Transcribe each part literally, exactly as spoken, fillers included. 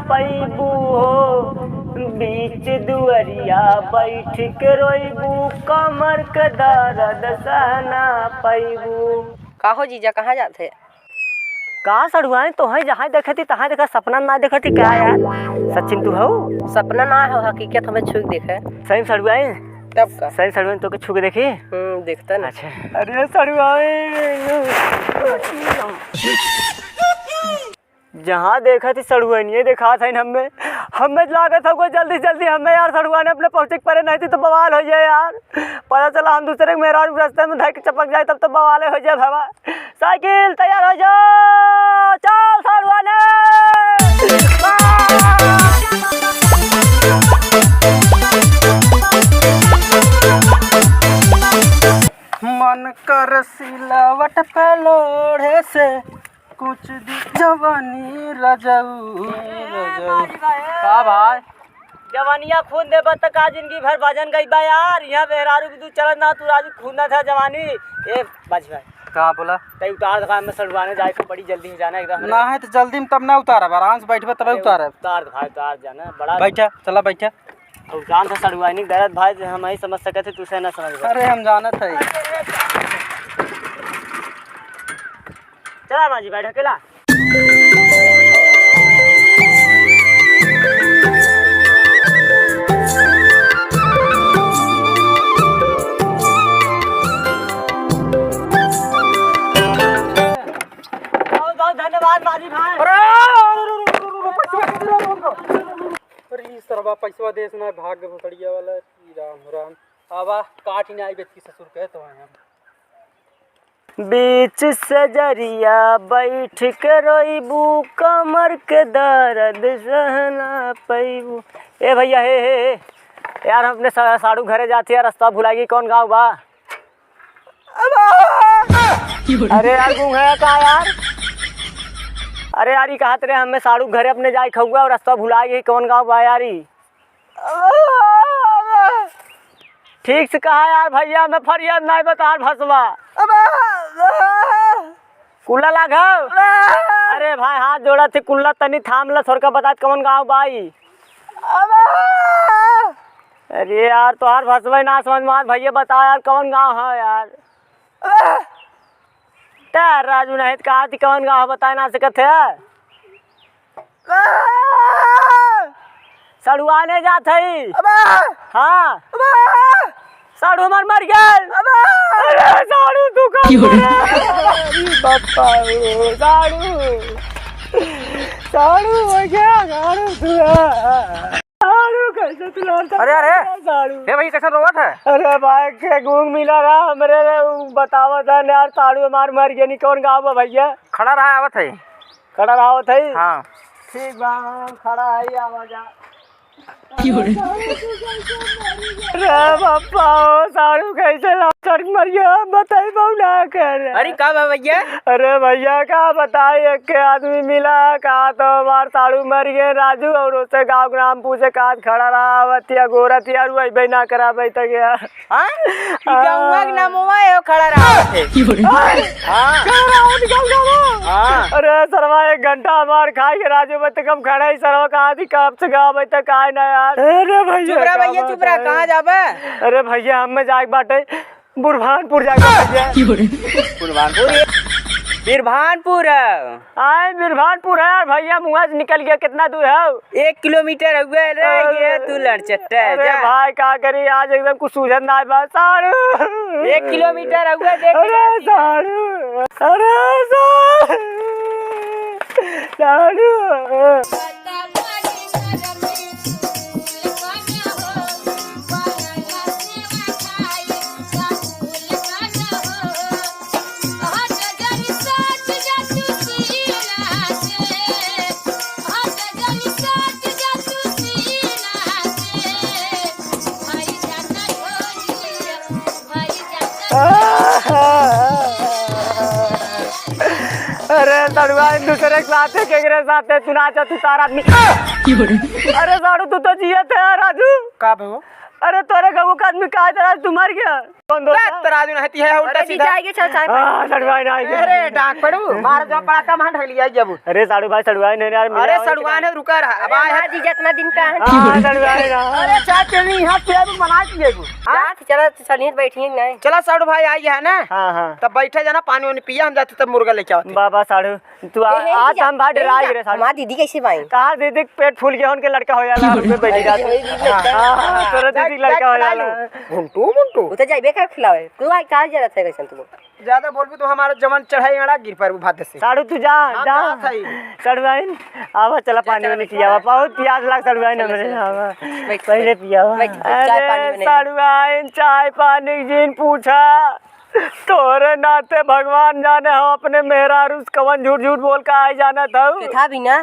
पैबू हो, बीच दुअरिया बैठ के रोइबू, कमर के दर्द सह ना पैबू। का हो जीजा, कहाँ जात है? का सड़ुआइन, तोहई जहाँ देखती तहाँ देखा, सपना ना देखती का यार? सचिन तू हऊ? सपना ना हो, हकीकत हमें छुई देखे। सही में सड़ुआइन? तब का? सही सड़ुआइन तोके छू के देखी? हम्म, देखता ना। अच्छा। अरे सड़ुआइन। जहाँ देखत ही सड़ुआइनिये देखात हइन हम्मे। हम्मे लागत हौ कोई जल्दी से जल्दी हम्मे यार सड़ुआने अपने पहुँचे के परे, नहीं तो बवाल होइ जाए यार। पता चला हम दूसरे के मेहरारू रस्ते में धइ के चपक जाए, तब तो बवाले होइ जाए भवा। साइकिल तैयार होइ जा, चल सड़ुआने। मन कर सिलावट पे लोढ़े से कुछ दी जवानी रजऊ, रजऊ। का भाई? जवानिया खून देबा त का जिंदगी भर भजन गई बा यार। यहाँ मेहरारू भी तू चलत ना, तू राजू खून ना था जवानी। ए बाजी भाई। कहाँ बोला? तै उतार दे, हमें सड़ुआने जाए के बड़ी जल्दी हो जाना एकदम। ना है तो जल्दी में तब ना उतारब, आराम से बैठबे तबे अरे उतारब। उतार दे भाई, उतार जाना, बड़ा बैठा, चला बैठा। अब जान था सड़ुआइनी दर्द भाई, जे हम ही समझ सके थे, तू से ना समझ। अरे हम जानत है। चला बाजी बैठ अकेला। बहुत बहुत धन्यवाद बाजी भाई। अरे, अरे, ई सरवा पैसवा देस ना, भाग भोसड़िया वाला। ई राम, राम। आवा, काट ही ना आई बेटी ससुर के तो आए हम। बीच सजरिया बैठ के रोइबू, कमर के दर्द सह ना पैबू। ए भैया, हे, हे, हे। यार, हम अपने सा-, साढ़ू घरे जाती है, रस्ता भुलाएगी, कौन गाँव बा? अरे यार, गूंगा है का यार? अरे यार, ई कहत रहे, हमें साढ़ू घरे अपने जाए खउआ और रस्ता भुलाएगी, कौन गाँव बा यार ई? ठीक से कहा यार भैया, मैं फरियाद नाई बता भसवा। कुल्ला लाग हौ? अरे भाई, हाथ जोड़ा थे, कुल्ला तनी थाम ला, सरका बतात कौन गाँव बाई? अरे यार, तोहार भसवा ना समझ में आत भैया, बता यार, कौन गाँव है यार? ता राजू नहीं तो कहा थी कौन गाँव बताए ना सकत है? सड़ुआने जात हई। अबा! हाँ। अबा! साढ़ू हमार मर गए। अबा! अरे साढ़ू तू का क्यों रे? मरा? अरे बापा ओ, साढ़ू। साढ़ू हो गया, साढ़ू तू। साढ़ू कैसे तू लड़ता अरे, अरे। है, साढ़ू? हे भाई, कैसे रोवत है? अरे भाई, के गूंग मिला रहा हमरे रे, उ बतावत है यार, साढ़ू हमार मर गया, नहीं कौन गाँव बा भैया? खड़ा रहा, आवत है। खड़ा रहा आवत है? हाँ। ठीक बा, हम खड़ा है, आवा जा। क्यों रे? रे बापा, ओ साढ़ू कैसे लाचार मर गया, बताई बहू ना कर। अरे का बा भैया? अरे भैया का बताई, एक के आदमी मिला, कहा तो हमार साढ़ू मर गए राजू, और उसे गाँव ग्राम पूछे, कहा खड़ा रहा, आवतिया गोरतिया, रुआई बे ना करा बे तक गया। हाँ? ई गौवा के नामवा एहो खड़ा रहा थे। हाँ। खड़ा रहा थे, गाँव ग्राम। हाँ। अरे सरवा, एक घंटा हमार खाई के राजू बे तक हम खड़ा ही, सरवा कहा थी कब से गाँव बे तक आए ना यार। अरे भैया, चुप रहा का भैया, बात चुप रहा, है? कहाँ जाबे? अरे भैया, हमें जाए के बाटे। बुरभानपुर जाके भैया। बुरभानपुर, ये बिरभानपुर है। आए बिरभानपुर है यार भैया, मुँह से निकल गया, कितना दूर है? एक किलोमीटर हुआ है रे, अरे, ये तू लड़चट्टा है, अरे जा। भाई का करी, आज एकदम कुछ सूझत ना बा, साढ़ू। एक किलोमीटर हुआ, देख अरे ले। साढ़ू, अरे साढ़ू, साढ़ू। अरे सड़ुआ, इन दूसरे के साथे, केकरे साथे तू नाचा, तू तार आदमी। अरे साढ़ू, तू तो जियत है राजू। का बे हो? अरे तोरे गऊ का आदमी का तरह तू मर गया? कौन दोस्त बे, है? तराजू नहीं है, उल्टा अरे, सीधा। जीजा आइगे, चल, चाय पानी। हाँ, सड़ुआइन आइगे। अरे, डाक पड़ू, मार जो पड़ा कम हाथ ढक लिया जब। अरे, साढ़ू भाई, सड़ुआइन है यार, अरे, मेरा और सड़ुआइन है, रुका रहा। अब अरे, आए ना, हैं। जीजा इतना दिन का है। हाँ, सड़ुआइन है। अरे, चाय पीनी, यहाँ पे अभी बना के लेबू। हाँ? जा, चला, चलिए, बैठिए, नहीं। चला, साढ़ू भाई, आई है ना? हाँ, हाँ। तब बैठे जाना, पानी वानी पिया, हम जाते तब मुर्गा लेके आवते। बाबा साढ़ू, तू आ, ए, ए, आज जीजा, हम बाहर ए, डराई जीजा, रे साढ़ू। हमार दीदी कैसे बाई? कहाँ दीदी के पेट फूल गया, उनके लड़का हो जाला, उनके बैठ जाते। ए, दीदी, हाँ, हाँ, तोरा देख, दीदी के लड़का हो जाला। घुंटू, घुंटू। वो तो जाइबे कर खिलावे। तू आज कहाँ जरा थे कैसन तू? ज्यादा बोलबू तो हमारा जवान चढ़ाई अड़ा गिर पर भात से। साढ़ू तू जा, हम जा। जात हई। सड़ुआइन, आवा चला पानी वानी पियावा। बहुत प्यास लाग सड़ुआइन हमरे। आवा। बैठ, पहले बैठ। पियावा। बैठ, बैठ, चाय पानी अरे बनेगी। सड़ुआइन, चाय पानी जिन पूछा। तोरे नाते भगवान जाने हम अपने मेहरारू से कवन झूठ झूठ बोल के आए जानत हऊ। केथा बिना?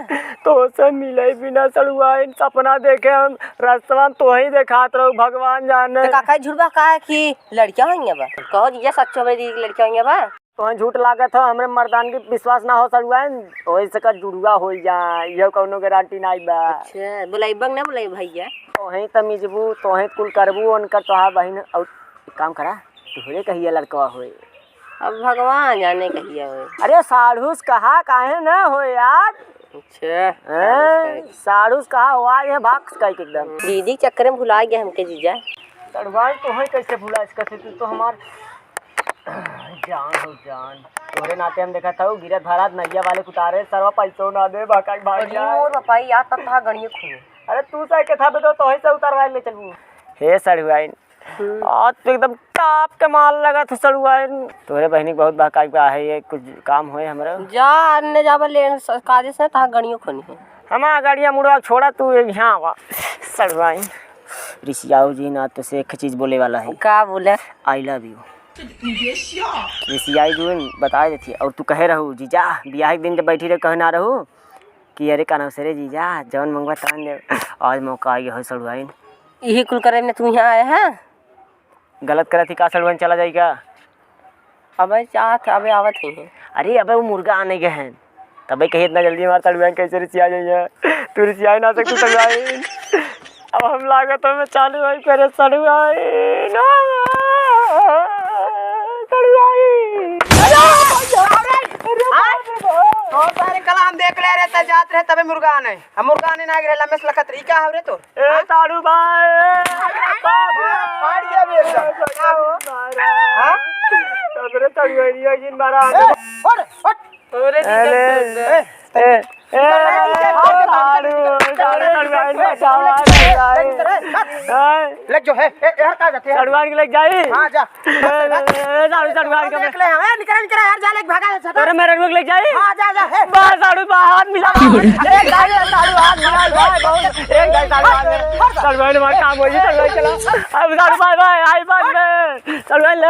तोसे मिले बिना सड़ुआइन सपना देखे हम रस्तवा में तोही देखात रहू भगवान जाने। तो काका झूठ बा का है कि लड़कियां होइया बा? कहो जीजा सच में दी लड़कियां होइया बा? तोहे झूठ लागत हो, हमरे मर्दानगी विश्वास ना हो सड़ुआइन, ओही से का जुड़ुआ होई जा, इहो कौनो गारंटी नाई बा। अच्छा, बुलाइबा ना बुलाई भैया? तोहे तमीजबू, तोहे कुल करबू, उनकर तोहार बहिन और एक काम करा, तोहरे कहिया लड़कवा होए। अब भगवान जाने कहिया होए। अरे साढ़ूस कहा काहे न होए यार? अच्छा, हैं? साढ़ूस कहा हुआ ये भाग कह के एकदम। दीदी के चक्कर में भुला गया हमके जीजा। सड़ुआइन तोहे कैसे भुला सकत है? तू तो हमार जान हो जान। तोहरे नाते हम देखत हऊ, गिरत भरात नैया वाले कुतारे, सरवा पैसो ना दे, भागा के भाग अरे जाए। मोर बापा, यार, तब तहा गणिये खूने। अरे, तू से के था बेटो, तोही से उतरवाए ले चलबू। हे सड़ुआइन, हम्म। आज तो एकदम टॉप के माल लगत हो सड़ुआइन। तोहरे बहिनी के बहुत बहकाई बा है, ये कुछ काम होए हमरा। जा, अन्ने जाबा ले, स-, काजे से तहा गणिये खूने है। हमार गड़िया मुड़वा छोड़ा, तू एक यहाँ आवा। सड़ुआइन, रिसियाऊ जी ना तो से एक चीज बोले वाला है। का बोले? I love you। रिसियाई जून बता देती है। और तू कहे रहू, जीजा, बियाह के दिन जब बैठी रहे, कहे ना रहू कि अरे का नाम से रे जीजा, जवन मंगवा तवन देब। आज मौका आ गया हो सड़ुआइन। यही कुल करे में तू यहाँ आए हैं? गलत करत ही का सड़ुआइन, चला जाई का? अबे जात, अबे आवत ही है। अरे अबे वो मुर्गा आने गए हैं। तबे कही इतना जल्दी हमार सड़ुआइन कैसे रिसिया जाइए? तू रिसिया ही ना सकतू सड़ुआइन। अब हम लागत हमें चालू है करे सड़ुआइन। सड़ुआइन। अरे, अरे, अरे, अरे, तो सारे कला हम देख ले रहे, त जात रहे तबे मुर्गा आने। हम मुर्गा आने ना गिरे, लम्बे से लखत रही। का हो रे तोर? ए, हाँ? साढ़ू भाई, ए, बाप रे। फाड़ दिया बे एकदम। का हो? हाँ? तबरे सड़ुआइनिया जिन मारा। ए, उठ, उठ। अरे, ए, ए, ए, साढ़ू, साढ़ू, सड़ुआइन बचावा, सड़ुआइन। ए, ले जो है, ए, ए, हटा जाते हैं। सड़ुआइन के लेके जाई? हाँ, जा। ए, ए, ए, साढ़ू, साढ़ू, भाग देख ले, ए, निकल, निकल, यार, जा, ले, भागा, जा, जा। अरे, मेरे रुक ले जाई। हाँ, जा, जा, हे। बा, साढ़ू, बा, हाथ मिला। एक जा, जा, साढ़ू, हाथ मिला, भाई, बहुत। एक जा, साढ़ू, हाथ मिला। साढ़ू, भाई, हमारा काम हो गया, साढ़ू, भाई, चला। अब साढ़ू, भाई, भाई, आई बात में। साढ़ू, भाई, ले,